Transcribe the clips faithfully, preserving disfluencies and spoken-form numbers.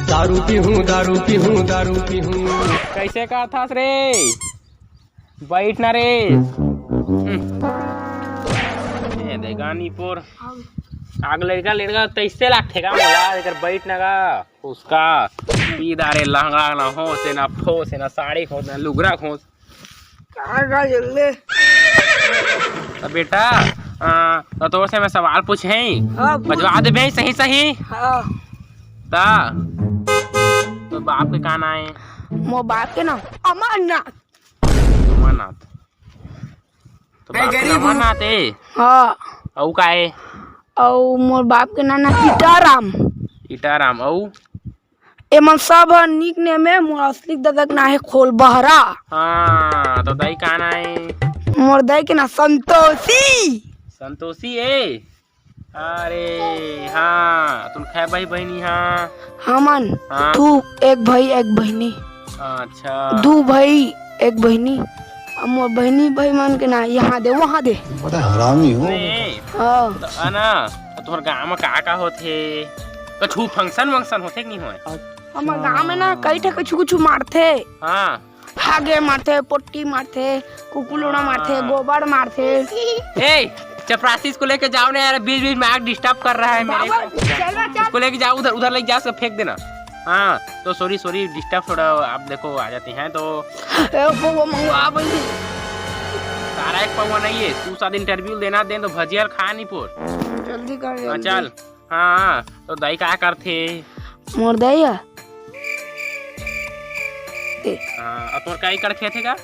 दारू पीहूं, दारू पीहूं, दारू पीहूं। कैसे कहत हस रे? बैठ ना रे। हम्म। ए दे गानी पोर। आग लड़का लड़का तैसे लागथे का मोला, एकर बैठ ना का। उसका पी दारे लहंगा ना हो से ना फो से ना साड़ी खोस ना लुगरा खोस। का का जल्ले? त बेटा, आ, त तोर से मैं सवाल पूछे, हाँ, पूछ। बजवा देबे सही सही। हाँ। त तो बाप के का नाम है? मोर बाप के नाम अमरनाथ। अमरनाथ। तो बाप के नाम अमरनाथ है? हाँ। अउ का है? अउ मोर बाप के नाम ना इटाराम। इटाराम, अउ? एमन सब ह निक नेम है, मोर असली ददा के नाम है खोलबहरा। हाँ, तो दाई का नाम है? मोर दाई के नाम संतोषी। संतोषी है? अरे हाँ, तुम कै भाई बहिनी हाँ? हमन हाँ। दू, एक भाई एक बहिनी। अच्छा। दू भाई एक बहिनी। अब मोर बहिनी भाई मन के ना यहाँ दे वहाँ दे। बड़ा हरामी हो। अरे, हाँ। तो है ना, तो तुम्हारे गाँव में का का होथे? कछु function वंक्शन होथे कि नहीं होय? हमर गाँव में ना कई ठे कुछु कुछु मारथे। हाँ। हागे मारथे, पोट्टी मारथे, कुकुलोड़ा मारथे, हाँ। गोबर मारथे। ए, चपरासी, इसको लेके जाओ ना यार, बीच बीच में आके disturb कर रहा है मेरे बाबा, को। चल रहा, चल। इसको लेके जाओ उधर, उधर लेके जाओ, उसको फेंक देना। हाँ, तो sorry, sorry, disturb थोड़ा, आप देखो, आ जाते हैं तो। ए, पौवा मंगवा भाई। सारा एक पौवा नहीं है, तू साथ interview लेना दे तो भजिया खा नहीं पोर। जल्दी कर, हाँ, जल्दी। चल। हाँ, तो दाई का करथे? मोर दाई ह? ए। हाँ, अउ तोर का एकड़ खेत हे का?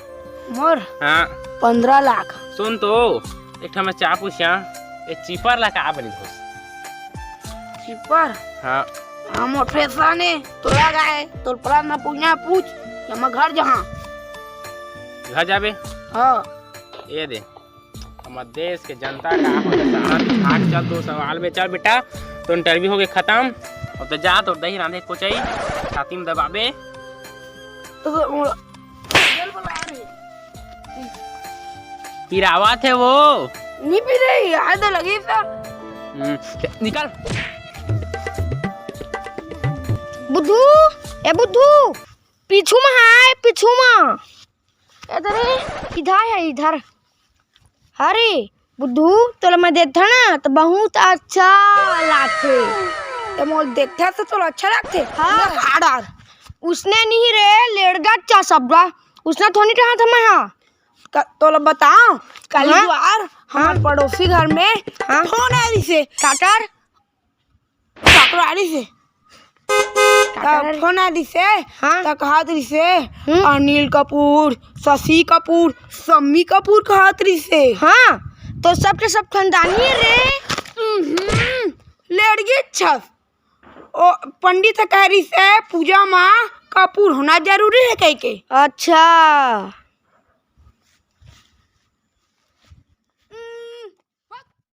मोर? हाँ। पंद्रह लाख। सुन तो, एक ठा मैं चा पूछा, ये चीपर ला का बनी धोस? चीपर? हाँ। हाँ, मोर फैशन है, तोला का है, तोर प्रार्थना पूजा पूछ, या मैं घर जहाँ। घर जाबे? हाँ। ये दे। हमर देश के जनता का होथे साला, भाग चल दो सवाल में। चल बेटा, तो interview हो गए खत्म। अब तो जा, तो दही रांधे कोचई, छाती में दबाबे। तो, तो, पिरावत है वो। नहीं पी रही, यार तो लगी सर। हम्म, निकल। बुद्धू, ए बुद्धू, पीछू में है, पीछू में। इधर है, इधर है, इधर। अरे बुद्धू, तोला मैं देखथव ना, तो बहुत अच्छा लागथे। तो मोर देखथव तो तोला अच्छा लागथे? हाँ। ले खा डार। उसने नहीं रे, लेड़गा चा सबगा। उसने थोड़ी कहा था मैं, हाँ। क-, तोला बताओ, कल हाँ? द्वार हमारे हाँ? पड़ोसी घर में हाँ? फोन आए से। काकर? काकर आए से। काकर? फोन आए से। हाँ? तो कहत रहिसे, हम्म? अनिल कपूर, शशि कपूर, शम्मी कपूर कहत रहिसे। हाँ, तो सबके सब खानदानी रे। हम्म, लेड़गी छस। ओ, पंडित ह कह रहिसे, पूजा मा कपूर होना जरूरी है कह के। अच्छा।